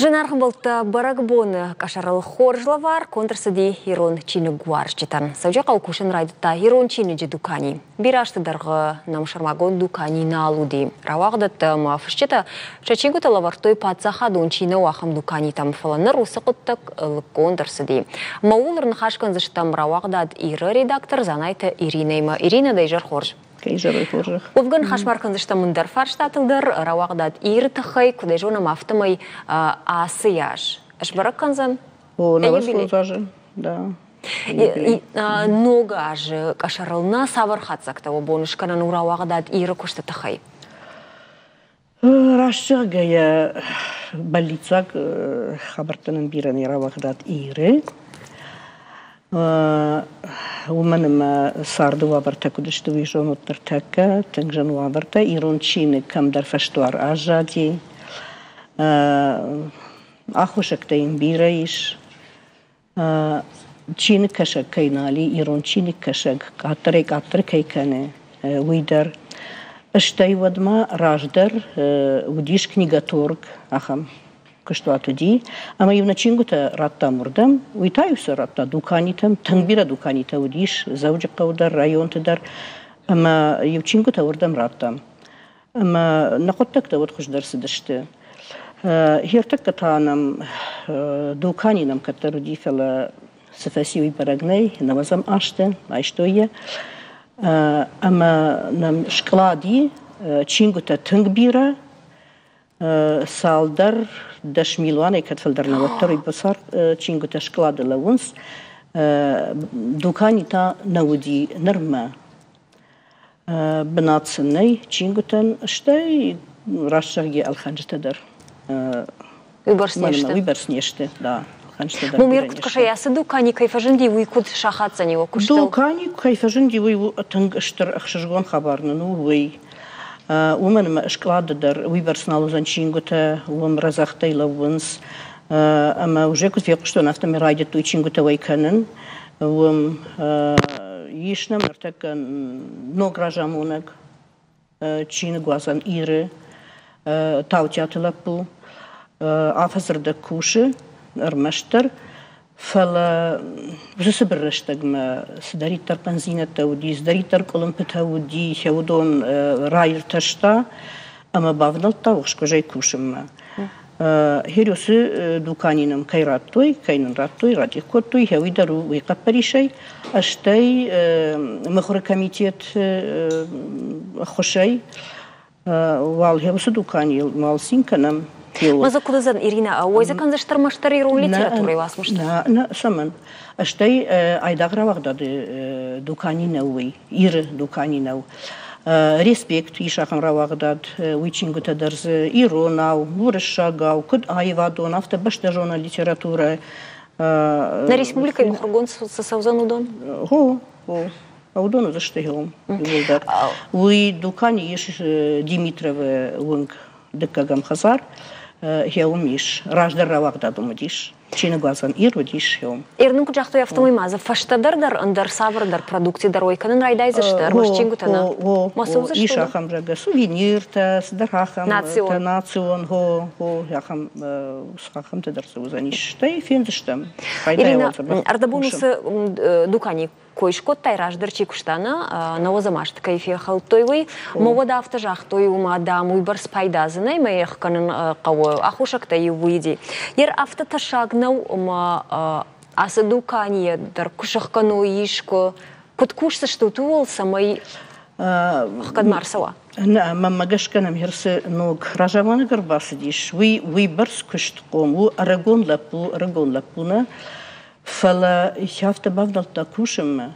Зынаргъ ӕмбӕлттӕ, бӕрӕгбоны къӕсӕрыл хорз лӕвар конд ӕрцыди ирон чиныгуарзджытӕн. Дзӕуджыхъӕуы кусын райдыдта ирон чиныджы дукани. Бирӕ азты дӕргъы нӕм сӕрмагонд дукани нал уыди. Рауагъдӕттӕ ӕмӕ фысджытӕ сӕ чингуытӕ лӕвӕрдтой паддзахадон чи нӕу, ахӕм дуканитӕм, фӕлӕ ныр уыцы хъуыддаг лыггонд ӕрцыди. Ӕмӕ ууыл ӕрныхас кӕндзыстӕм рауагъдад Иры редактор Дзанайты Иринӕимӕ. Иринӕ, дӕ изӕр хорз! Кӕй зӕрой хорзӕх. Уӕвгӕ ныхас ма ӕркӕндзыстӕм ӕндӕр фарстатыл дӕр, рауагъдад Иры тыххӕй, куыд ӕй зонӕм, афтӕмӕй ацы аз сбӕрӕг кӕндзӕн. О, 95 азы, да. Ног азы къӕсӕрыл нӕ цавӕр хатдзӕгтӕ уӕ бон скӕнӕн у рауагъдад Иры куысты тыххӕй? Раст зӕгъгӕйӕ, бӕллиццаг хабӕрттӕ нын бирӕ нӕ рауагъдад Иры. Уымӕн ӕмӕ царды уавӕртӕ куыд сты, уый зонут ныртӕккӕ. Тынг зын уавӕртӕ. Ирон чиныг кӕмдӕр фӕсдуар аззади. Аххосӕгтӕ йын бирӕ ис. Чиныгкӕсӕг кӕй нал и, ирон чиныгкӕсӕг къаддӕрӕй-къаддӕр кӕй кӕны, уый дӕр. Стӕй уӕдмӕ раздӕр уыдис книготорг, ахӕм куыстуат уыди, ӕмӕ-иу нӕ чингуытӕ радтам уырдӕм, уый та-иу сӕ радта дуканитӕм, тынг бирӕ дуканитӕ уыдис Дзӕуджыхъӕуы дӕр, районты дӕр, ӕмӕ-иу чингуытӕ уырдӕм радтам. Ӕмӕ нӕ хъуыддӕгтӕ уӕд хуыздӕр цыдысты. Хертӕккӕ та нӕм дукани нӕм кӕддӕр уыди, фӕлӕ цы фӕци, уый бӕрӕг нӕй, нӕуӕдзӕм азты айстой йӕ. Ӕмӕ нӕм скълад и, чингуытӕ тынг бирӕ, цалдӕр 10 милуанӕй кӕд фылдӕр нӕ, уӕддӕр уыйбӕрц чингуытӕ скълады лӕууынц. Дукани та нӕ уыди нырмӕ. Бынат сын нӕй чингуытӕн, стӕй раст зӕгъгӕ ӕлхӕнджытӕ дӕр. Уыйбӕрц не сты. Уыйбӕрц не сты, да. Мумер куыд кӕсай, ацы дукани кӕй фӕзынди, уый куыд сахаддзӕни уӕ куыстыл? Дукани кӕй фӕзынди, уый у тынг стыр ӕхсызгон хабар нын у, уый. Уымӕн ӕмӕ скълады дӕр уыйбӕрц нал уыдзӕн чингуытӕ, уым рӕдзӕгъдтӕй лӕууынц. Ӕмӕ уже куыд фехъуыстон, афтӕмӕй райдыдтой чингуытӕ уӕй кӕнын. Уым ис нӕм ныртӕккӕ ног разамонӕг чиныгуадзӕн Иры Таутиаты лӕппу. Афӕдзырдӕг кусы ӕрмӕстдӕр, фӕлӕ уыцы цыбыр рӕстӕгмӕ цыдӕриддӕр хъӕндзинӕдтӕ уыди, цыдӕриддӕр къуылымпытӕ уыди, уыдон раиртӕста ӕмӕ бавнӕлдта уӕхскуызӕй кусынмӕ. Хересы дукани нӕм кӕй радтой, кӕй нын радтой, радих кодтой, уый дӕр у уый хъӕппӕрисӕй. Стӕй мыхуыры комитет ӕххуысӕй уал уыцы дуканийыл мал цин кӕнӕм. Маза куыд уыдзӕн, Ирина, уой дзы кӕндзысты ӕрмӕстдӕр ирон литературӕйы уацмыстӕ? Нӕ, нӕ, цӕмӕн. Стӕй айдагъ рауагъдады дукани нӕу уый, Иры дукани нӕу. Респект ис ахӕм рауагъдад, уый чингуытӕ дӕр дзы иронау, уырыссагау, куыд аивадон, афтӕ бӕстӕзонӕн литературӕ. Нӕ республикӕйы мыхуыргонд цы цӕудзӕн, уыдон? Гъо, гъо. Уыдон уыдзысты гъо, иууылдӕр. Уый дукани ис Димитровы уынг, дыккӕгӕм хӕдзар. Гъе уым ис. Раздӕр рауагъдад уым уыдис. Чиныгуадзӕн Ир уыдис уым. Ир нын куыд загътой, афтӕмӕй ма дзы фӕстӕдӕр дӕр ӕндӕр цавӕрдӕр продукци дӕр уӕй кӕнын райдайдзысты, ӕрмӕст чингуытӕ нӕ. Ис ахӕм, зӕгъгӕ, сувениртӕ, цыдӕр ахӕм, национ, национ, хо, хо, ахӕм, ахӕмтӕ дӕр цы уыдзӕнис. Стӕй фендзыстӕм. Ирина, ӕрдӕбон уыцы дукани кой скодтай, раздӕр чи куыста, нӕ, нӕуӕдзӕм азты кӕй фехӕлдтой, уый. Мӕ уӕд афтӕ загътой, уымӕ, дам, уыйбӕрц пайда дзы нӕй, мӕ ӕхгӕнын хъӕуы, аххосӕгтӕ-иу уыди. Ер афтӕ тӕссаг нӕу, ӕмӕ ацы дуканийӕ дӕр куы сӕхгӕной искуы, куыд кусдзыстут ууыл, цӕмӕй ӕхгӕд ма ӕрцӕуа? Нӕ, мӕнмӕ гӕсгӕ нӕм цы ног разамонӕг ӕрбацыдис, уый уыйбӕрц куыстхъом у, ӕрыгон лӕппу нӕ, фӕлӕ афтӕ бавнӕлдта кусынмӕ.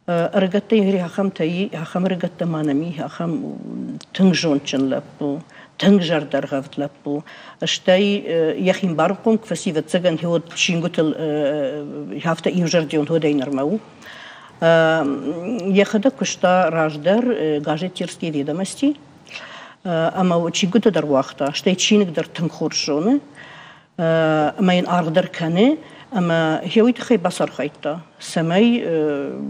Ӕрыгӕттӕй ахӕмтӕ и, ахӕм ӕрыгӕттӕ ма нӕм и, ахӕм тынг зондджын лӕппу, тынг зӕрдӕргъӕвд лӕппу. Стӕй йӕхи ӕмбарынхъом куы фӕци, ӕвӕццӕгӕн, уӕд чингуытыл афтӕ иузӕрдион уӕдӕй нырмӕ у. Йӕхӕдӕг куыста раздӕр газет «Терские ведомости», ӕмӕ чингуытӕ дӕр уагъта, стӕй чиныг дӕр тынг хорз зоны. Ӕмӕ йын аргъ дӕр кӕны, ӕмӕ гъе уый тыххӕй бацархайдта, цӕмӕй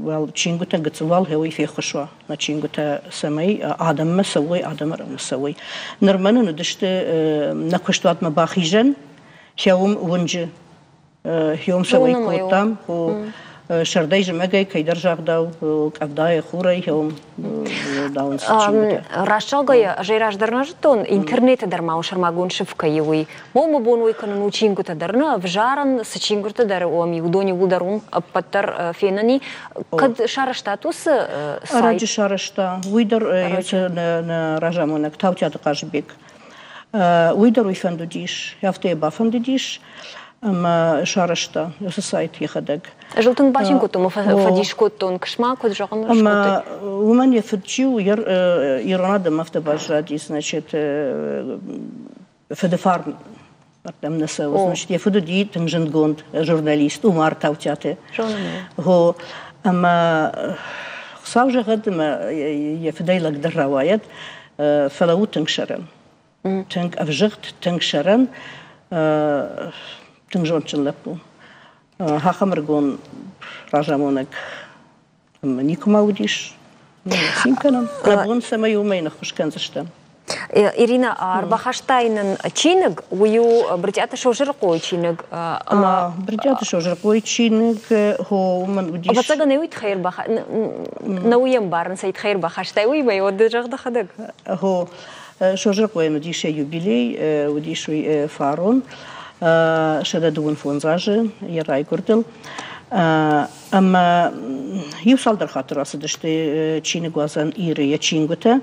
уал чингуытӕ гыццыл уал гъе уый феххуыс уа, нӕ чингуытӕ цӕмӕй адӕммӕ цӕуой, адӕмы рӕмӕ цӕуой. Нырмӕ нын уыдысты нӕ куыстуатмӕ бахизӕн. Сӕуым уынджы Хиом сӕуӕй кодтам, сӕрдӕй зымӕгӕй кӕйдӕр загъдау, къӕвдайы хурӕй хиом дауынц чингуытӕ. Раст зӕгъгӕйӕ, ӕз ӕй раздӕр нӕ зыдтон, интернеты дӕр ма у сӕрмагонд сыф кӕй уый. Мӕ бон уый кӕнын у чингуытӕ дӕр нӕ ӕвзарын, цы чингуытӕ дӕр уӕм и, уыдон иууылдӕр уым ӕппӕт дӕр фенӕн и. Кӕд сарӕзтат уыцы сайт? Ӕрӕджы сарӕзта. Уый дӕр нӕ разамонӕг Таутиаты Хъазыбег. Уый дӕр уый фӕндыдис, афтӕ йӕ бафӕндыдис ӕмӕ сарӕзта уыцы сайт йӕхӕдӕг. Ӕз ыл тынг бацин кодтон, фӕдис кодтон, кысма, куыд зӕгъын, Ӕмӕ уымӕн йӕ фыд чи у, ирон адӕм афтӕ баззади, значит, фыды фарн ӕрдӕм нӕ цӕуы. Значит, йӕ фыд уыди тынг зындгонд журналист Умар Таутиаты. Гъо, ӕмӕ Хуыцау зӕгъӕд, ӕмӕ йӕ фыдӕй лӕгдӕр рауайӕд, фӕлӕ у тынг сӕрӕн. Тынг ӕвзыгъд, тынг сӕрӕн, тынг зондджын лӕппу. Ахӕм ӕрыгон разамонӕг никуыма уыдис. Цин кӕнӕм. Нӕ бон цӕмӕй уымӕй ныххуыс кӕндзыстӕм. Ирина, ӕрбахастай нын чиныг, уый у Брытъиаты Созырыхъойы чиныг. Ӕмӕ Брытъиаты Созырыхъойы чиныг, хо, уымӕн уыдис. Ӕвӕццӕгӕн уый тыххӕй ӕрбаха... нӕ уый ӕмбарын, цӕй тыххӕй ӕрбахастай, уый мӕ уӕд зӕгъ дӕхӕдӕг. Хо, Созырыхъойӕн уыдис йӕ юбилей, уыдис уый фарон, 125 азы йӕ райгуырдыл. Ӕмӕ иу цалдӕр хатты рацыдысты чиныгуадзӕн Иры йӕ чингуытӕ.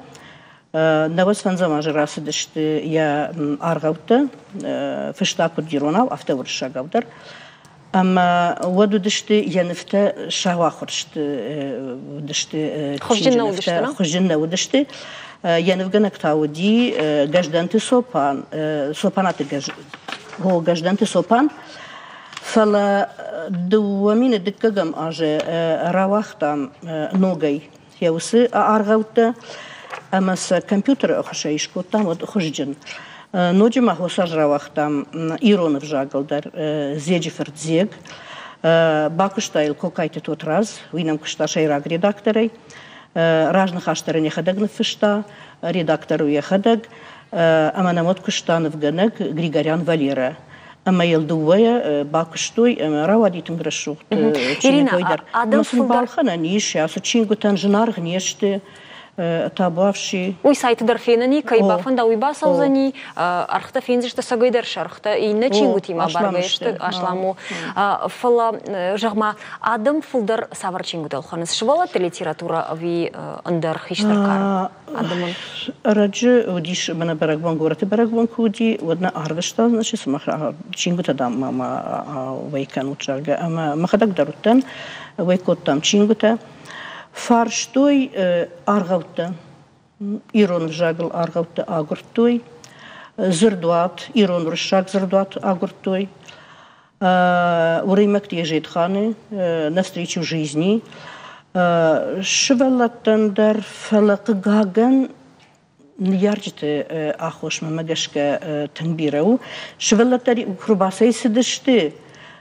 95 азы рацыдысты йӕ аргъӕуттӕ, фыста куыд иронау, афтӕ уырыссагау дӕр. Ӕмӕ уӕд уыдысты йӕ нывтӕ сауахуырст уыдысты хуызджын нӕ уыдысты. Йӕ нывгӕнӕг та уыди Гӕздӕнты Цопан, Цопанаты Гӕздӕнты Цопан. Фӕлӕ 2002 азы рауагътам ногӕй йӕ уыцы аргъӕуттӕ ӕмӕ сӕ компьютеры ӕххуысӕй скодтам уӕд хуызджын. Ноджы ма Хосаз рауагътам ирон ӕвзагыл дӕр Зеджы фырт Дзег. Бакуыста йыл Кокайты Тотрадз, уый нӕм куыста сӕйраг редакторӕй. Разныхас дӕр ын йӕхӕдӕг ныффыста, редактор у йӕхӕдӕг. Ӕмӕ нӕм уӕд куыста нывгӕнӕг Григорян Валерӕ. Ӕмӕ йыл дыууӕйӕ бакуыстой ӕмӕ рауади тынг рӕсугъд чиныгой дӕр. Ӕмӕ сын балхӕнӕн ис, ацы чингуытӕн зынаргъ не сты, табуафси. Уый сайты дӕр фенӕн и, кӕй бафӕнда, уый бацӕудзӕни, ӕргътӕ фендзысты цӕгӕйдӕр сӕргътӕ, иннӕ чингуытимӕ баргӕ сты, аслам у. Фӕлӕ, зӕгъ-ма, адӕм фылдӕр цавӕр чингуытӕ ӕлхӕнынц? Сывӕллӕтты литературӕ ӕви ӕндӕр хистӕр кары адӕмӕн? Ӕрӕджы уыдис мӕнӕ бӕрӕгбон, горӕты бӕрӕгбон куы уыди, уӕд нӕ арвыста, значит, сымах чингуытӕ, дам, ма уӕй кӕнут, зӕгъгӕ. Ӕмӕ мӕхӕдӕг дӕр уыдтӕн, уӕй кодтам чингуытӕ. Фарстой аргъӕуттӕ, ирон ӕвзагыл аргъӕуттӕ агуырдтой, дзырдуат, ирон-уырыссаг дзырдуат агуырдтой. Уырыймӕгты Езетханы «Навстречу жизни» сывӕллӕттӕн дӕр, фӕлӕ хъыгагӕн ныййарджыты аххосмӕ гӕсгӕ тынг бирӕ у. Сывӕллӕттӕ куы рбацӕйцыдысты,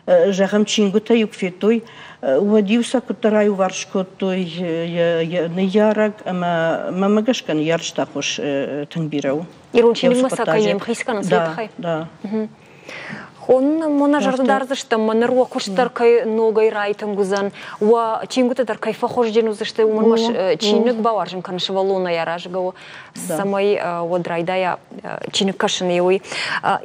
зӕгъӕм, чингуытӕ-иу куы федтой, уӕд-иу сӕ куыддӕр аиуварс кодтой йӕ ныййарӕг ӕмӕ мӕнмӕ гӕсгӕ ныййарджыты аххос тынг бирӕ у. Ирон чиныгмӕ сӕ кӕй не мхиц кӕнынц, уый тыххӕй? Да. Хон, мӕнӕ зӕрдӕ дардзыстӕм, мӕ ныр уӕ куыст дӕр кӕй ногӕй райтынг уыдзӕн, уӕ чингуытӕ дӕр кӕй фӕхуызджын уыдзысты, уымӕн ма чиныг бауарзын кӕны сывӕллонӕй аразгӕ у, цӕмӕй уӕд райдайа чиныг кӕсын, уый.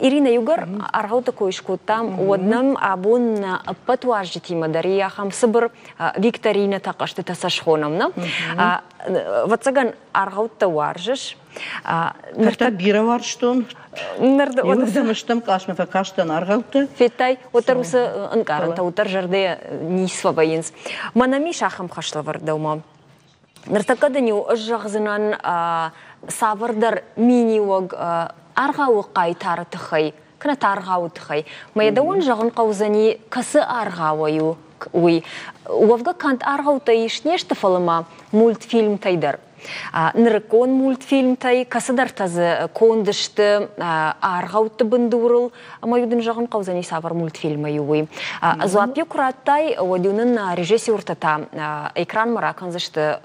Ирина, иугӕр аргъӕутты кой скодтам, уӕд нӕм абон нӕ ӕппӕт уазджытимӕ дӕр и ахӕм цыбыр викторинӕтӕ, хъӕзтытӕ сӕ схонӕм, нӕ? Ӕвӕццӕгӕн, аргъӕуттӕ уарзыс. Ныр та бирӕ уарзтон. Иуырдӕм стӕм къласмӕ фӕкастӕн аргъӕуттӕ. Федтай, уӕддӕр уыцы ӕнкъарӕнтӕ, уӕддӕр зӕрдӕйӕ ницы фӕвӕййынц. Мӕнӕ ис ахӕм хӕслӕвӕрд дӕумӕ. Ныртӕккӕ дын-иу ӕз зӕгъдзынӕн цавӕрдӕр миниуӕг аргъауы хъайтары тыххӕй, кӕнӕ та аргъауы тыххӕй. Мӕ дӕуӕн зӕгъын хъӕудзӕни, кӕцы аргъауӕй у, уый. Уӕвгӕ канд аргъӕуттӕ ис не сты, фӕлӕ ма мультфильмтӕй дӕр. Нырыккон мультфильмтӕй кӕцыдӕртӕ дзы конд сты аргъӕутты бындурыл, ӕмӕ-иу дын зӕгъын хъӕудзӕни, цавӕр мультфильмӕй у, уый. Дзуапп-иу куы радтай, уӕд-иу нын режиссертӕ та экранмӕ ракӕндзысты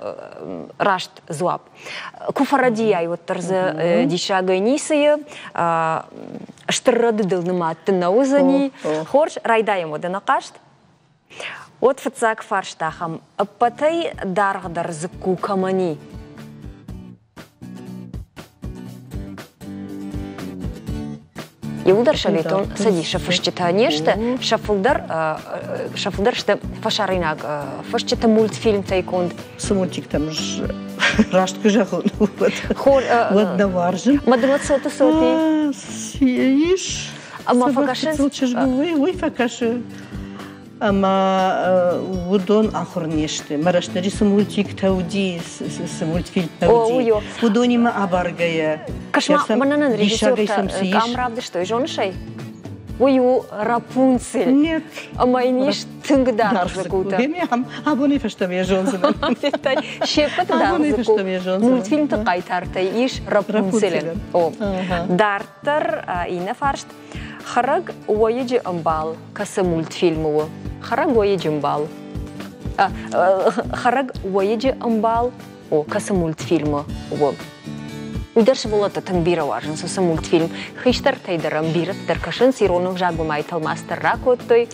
раст дзуапп. Куы фӕрӕдийай, уӕддӕр дзы диссагӕй ницы и. Стыр рӕдыдыл нымадты нӕ уыдзӕни. Хорз, райдайӕм уӕдӕ нӕ хъазт. Уӕд фыццаг фарст ахӕм: ӕппӕтӕй даргъдӕр дзыкку кӕмӕн и? Иуылдӕр Советон Цӕдисы фысджытӕ не сты, сӕ фылдӕр сӕ фылдӕр сты фӕсарӕйнаг фысджыты мультфильмтӕй конд. Цы мультиктӕм раст куы зӕгъон, уӕд нӕ уарзын. Мадемуазель Софи. Ис. Ӕмӕ фӕкӕсынц? Чызг уый фӕкӕсы. Ӕмӕ уыдон ахуыр не сты. Мӕ рӕстӕджы цы мультиктӕ уыди, цы мультфильмтӕ уыди, уыдонимӕ абаргӕйӕ. Кӕс-ма, мӕнӕн режиссертӕ къам равдыстой, зоныс ӕй? Уый у Рапунцель. Нет. Ӕмӕ йын ис тынг даргъ дзыккутӕ. Абонӕй фӕстӕмӕ йӕ зондзынӕн. Се ппӕты даргъ дзыкку мультфильмты хъайтартӕй ис Рапунцелӕн. О. Дарддӕр иннӕ фарст. Хӕрӕг уӕйыджы ӕмбал кӕцы мультфильмы у? Хӕрӕг уӕйыджы ӕмбал. Хӕрӕг уӕйыджы ӕмбал о, кӕцы мультфильмы у? Уый дӕр сывӕллӕттӕ тынг бирӕ уарзынц уыцы мультфильм. Хистӕртӕй дӕр ӕм бирӕтӕ дӕр кӕсынц, ирон ӕвзагмӕ ма тӕлмац дӕр ракодтой.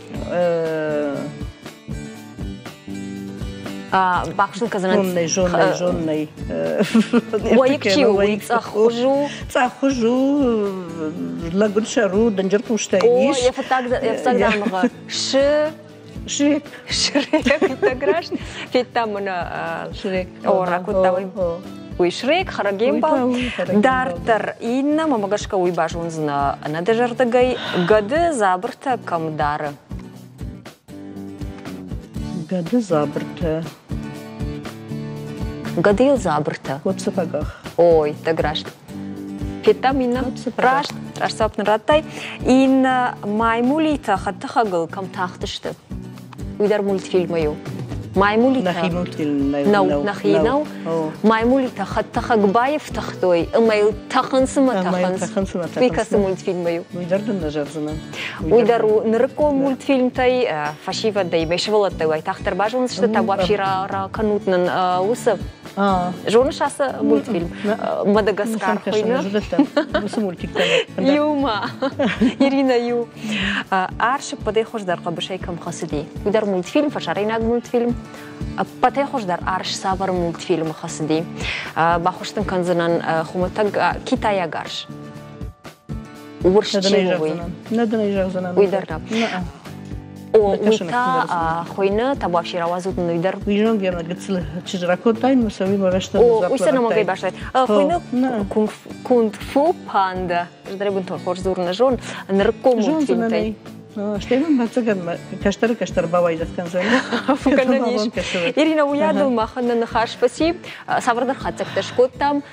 Бахсын кӕдзынӕн. Зоннӕй, зоннӕй, зоннӕй. Уӕйыг чи у, уый цъӕххуыз у. Цъӕххуыз у, лӕгуын сӕр у, дынджыр хъустӕ ис. О, йӕ фыццаг дамгъӕ Шы. Шрек. Шрек, иттӕг раст. Федтам мын Шрек. О, ракодта уый. Уый Шрек, хӕрӕгембал. Дарддӕр иннӕ, мӕмӕ гӕсгӕ уый базондзынӕ ӕнӕдызӕрдыгӕй, гӕды дзабыртӕ кӕм дары. Гӕды дзабыртӕ. Гӕдыйыл дзабыртӕ. Код цы фӕгах. Ой, иттӕг раст. Федтам иннӕ раст, раст дзуапп нын радтай. Иннӕ маймулитӕ хӕдтӕхӕгыл кӕм тахтысты? Уый дӕр мультфильмы у. Маймулитӕ. Нӕхи мультфильм нӕу. Нӕхи нӕу. Маймулитӕ хӕдтӕхӕг баифтыгътой ӕмӕ йыл тӕхынц ӕмӕ тӕхынц. Уый кӕцы мультфильмы у? Уый дӕр дын нӕ зӕгъдзынӕн. Уый дӕр у нырыккон мультфильмтӕй, фӕсивӕдӕй, мӕ сывӕллӕттӕй уайтагъддӕр базондзысты, табуафси ракӕнут нын уыцы. Зоныс ацы мультфильм? Мадагаскар хуыйны. Уыцы мультиктӕ. Иумӕ. Ирина иу. Арсы ӕппӕтӕй хуыздӕр хъӕбысӕй кӕм хӕцыди? Уый дӕр мультфильм, фӕсарӕйнаг мультфильм. Ӕппӕтӕй хуыздӕр арс цавӕр мультфильмы хӕцыди? Баххуыс дын кӕндзынӕн хуымӕтӕг китайаг арс. Урс чи у, уый? Нӕ дын ӕй зӕгъдзынӕн. Уый дӕр нӕ. О, уый та хуыйны табуафси рауадзут нын уый дӕр. Уый зонгӕ гыццыл чызг ракодтай, мӕ сӕ уый мӕ рӕстӕг О, уый сӕ нӕмӕгӕй бастай. Хуыйны кунг-фу панда. Ӕз дӕр бынтон хорз дзурын нӕ зон. Нырыккон мультфильмтӕй. Стӕй мын ӕвӕццӕгӕн кӕстӕры кӕстӕр бауайдзӕф кӕндзӕн. Гӕнӕн ис. Ирина, уыйадыл махӕн нӕ ныхас фӕци. Цавӕрдӕр хатдзӕгтӕ скодтам.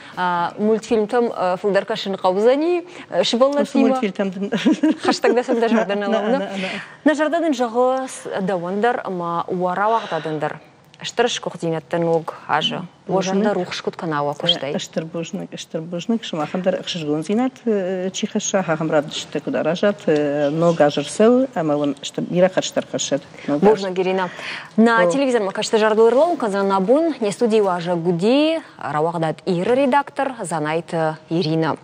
Мультфильмтӕм фылдӕр кӕсын хъӕудзӕни сывӕллӕттимӕ. Мультфильмтӕм хӕстӕг дӕ сӕм дӕ зӕрдӕ нӕ лӕууы. Нӕ зӕрдӕ дын зӕгъы дӕуӕн дӕр ӕмӕ уӕ рауагъдадӕн дӕр стыр сгуыхтдзинӕдтӕ ног азы. Уӕ зӕрдӕ рухс куыд кӕна уӕ куыстӕй. Стыр бузныг, стыр бузныг. Сымахӕн дӕр ӕхсызгондзинад чи хӕсса, ахӕм равдыстытӕ куыд аразат. Ног аз ӕрцӕуы ӕмӕ уын бирӕ хӕрзтӕ ӕрхӕссӕд. Бузныг, Ирина. Нӕ телевизормӕ кӕсты зӕрдыл ӕрлӕууын кӕндзӕн абон не студийы уазӕг уыди рауагъдад Иры редактор Дзанайты Ирина.